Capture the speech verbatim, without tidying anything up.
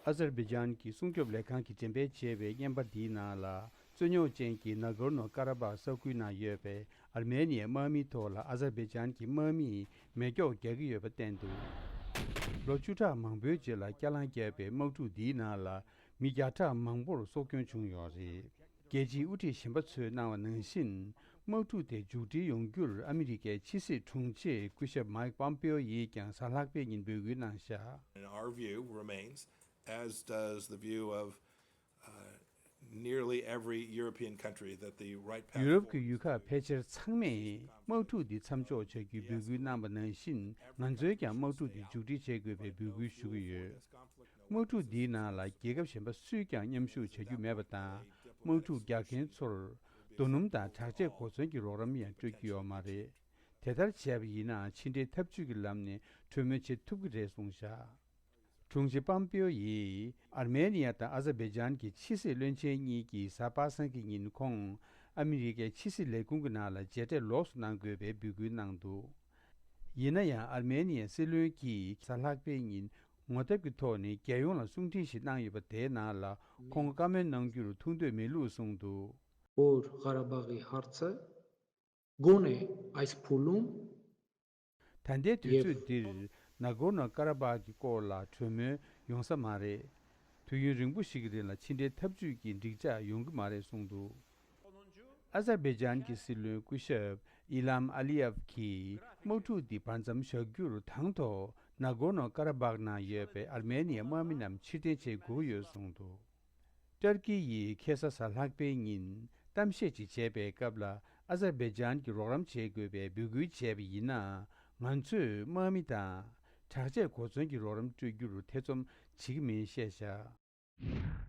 ཨ་ཛར་བྷི་ཇན་གྱི་སྲུང་སྐྱོབ་ལས་ཁང་གིས་འགྲེམས་སྤེལ་བྱས་པའི་བརྙན་པར་འདིའི་ནང་ལ། རྩོད་རྙོག་ཅན་གྱི་ན་གོར་ནོ་ཀ་ར་བག་ས་ཁུལ་ནང་ཡོད་པའི་ཨར་མེ་ནི་ཡའི་དམག་མིའི་ཐོག་ལ་ཨ་ཛར་བྷི་ཇན་གྱི་དམག་མིས་མེ་སྒྱོགས་རྒྱག་གི་ཡོད་པ་བསྟན་འདུག་ལོ་བཅུ་ཕྲག་མང་པོའི་རྗེས་ལ་བསྐྱར་ལངས་བརྒྱབ་པའི་དམག་འཁྲུག་འདིའི་ནང་ལ་མི་བརྒྱ་ཕྲག་མང་པོར་སྲོག་སྐྱོན་བྱུང་ཡོད་རེད། རྒྱལ་སྤྱིའི་དབུ་ཁྲིད་གཞན་པ་ཚོས་གནང་བ་ནང་བཞིན། དམག་འཁྲུག་དེ་མཇུག་སྒྲིལ་ཡོང་རྒྱུར་ཨ་མི་རི་ཀའི་ཕྱི་སྲིད་དྲུང་ཆེ་སྐུ་ཞབས་མའིག་པོམ་པེའོ་ཡིས་ཀྱང་གཟའ་ལྷག་པའི་ཉིན་འབོད་སྐུལ་གནང་བཞག And our view remains, as does the view of uh, nearly every European country, that the right path ཡུ་རོབ་ཀྱི་ཡུལ་ཁག་ཕལ་ཆེར་ཚང་མས་དམག་འཁྲུག་འདི་མཚམས་འཇོག་བྱ་རྒྱུའི་འབོད་སྐུལ་གནང་བ་ནང་བཞིན། ང་ཚོས་ཀྱང་དམག་འཁྲུག་འདི་མཇུག་སྒྲིལ་བྱེད་དགོས་པའི་འབོད་སྐུལ་ཞུ་གི་ཡོད། དམག་འཁྲུག་འདིའི་ནང་ལ་རྒྱལ་ཁབ་གཞན་པ་སུས་ཀྱང་མཉམ་ཞུགས་བྱ་རྒྱུ་མེད་པ་དང་། དམག་འཁྲུག་རྒྱག་མཁན་ཚོར་རྡོ་སྣུམ་དང་དྲག་ཆས་གོ་མཚོན་གྱི་རོགས་རམ་ཡང་སྤྲོད་ཀྱི་ཡོད་མ་རེད། དེ་ལྟར་བྱས་པ་ཡིན་ན་ཕྱི་འབྲེལ་འཐབ་ཇུས་ཀྱི་ལམ་ནས་གྲོས་མོལ་བྱེད་ཐུབ་ཀྱི་རེད་གསུངས་བཞག་དྲུང་ཆེ་པམ་པེའོ་ཡིས་ཨར་མེ་ནི་ཡ་དང་ཨ་ཛར་བྷེ་ཇན་གྱི་ཕྱི་སྲིད་བློན་ཆེན་གཉིས་ཀྱིས་གཟའ་པ་སངས་ཀྱི་ཉིན་ཁོང་ཨ་མི་རི་ཀའི་ཕྱི་སྲིད་ལས་ཁུངས་ཀྱི་ནང་ལ་མཇལ་འཕྲད་ལོགས་སུ་གནང་དགོས་པའི་འབོད་སྐུལ་གནང་འདུག་ཡིན་ན་ཡང་ཨར་མེ་ནི་ཡའི་སྲིད་བློན་གྱིས་གཟའ་ལྷག་པའི་ཉིན་ངོ་དེབ་ཀྱི་ཐོག་ནས་རྒྱལ་ཡོངས་ལ་གསུང་འཕྲིན་ཞིག་གནང་ཡོད་པ་དེའི་ནང་ལ་ཁོང་བཀའ་མོལ་གནང་རྒྱུར་ཐུགས་འདོད་མེད་ལུགས་གསུངས་འདུག Or Ղ་ར་བྷག་གི་ཧར་ཚ་གོ་ནས་ཨའི་སི་ཕུ་ལུང་། ད་ལྟའི་དུས་ཚོད་འདིར་ན་གོར་ནོ་ཀ་ར་བག་གི་སྐོར་ལ་གྲོས་མོལ་ཡོང་ས་མ་རེད། དུས་ཡུན་རིང་པོ་ཞིག་གི་རིང་ལ་ཕྱི་འབྲེལ་འཐབ་ཇུས་ཀྱི་འགྲིག་འཇགས་ཡོང་གི་མ་རེད་གསུངས་འདུག་ཨ་ཛར་བྷེ་ཇན་གྱི་སྲིད་བློན་སྐུ་ཞབས་ཨི་ལམ་ཨ་ལི་ཡེབ་ཀྱིས་དམག་འཁྲུག་འདི་བར་མཚམས་བཞག་རྒྱུར་དང་ཐོག་ན་གོར་ནོ་ཀ་ར་བག་ནང་ཡོད་པའི་ཨར་མེ་ནི་ཡའི་དམག་མི་རྣམས་ཕྱིར་འཐེན་བྱེད་དགོས་ཀྱི་ཡོད་གསུངས་འདུག་ཏུར་ཀི་ཡིས་ཁ་སང་གཟའ་ལྷག་པའི་ཉིན་གཏམ་བཤད་ཅིག་བྱས་པའི་སྐབས་ལ་ཨ་ཛར་བྷེ་ཇན་གྱིས་རོགས་རམ་བྱེད་དགོས་པའི་འབོད་སྐུལ་བྱས་པ་ཡིན་ན། ང་ཚོས་དམག་མི་དང་དྲག་ཆས་གོ་མཚོན་གྱི་རོགས་རམ་སྤྲོད་རྒྱུར་ཐེ་ཚོམ་བྱེད་ཀྱི་མིན་བཤད་བཞག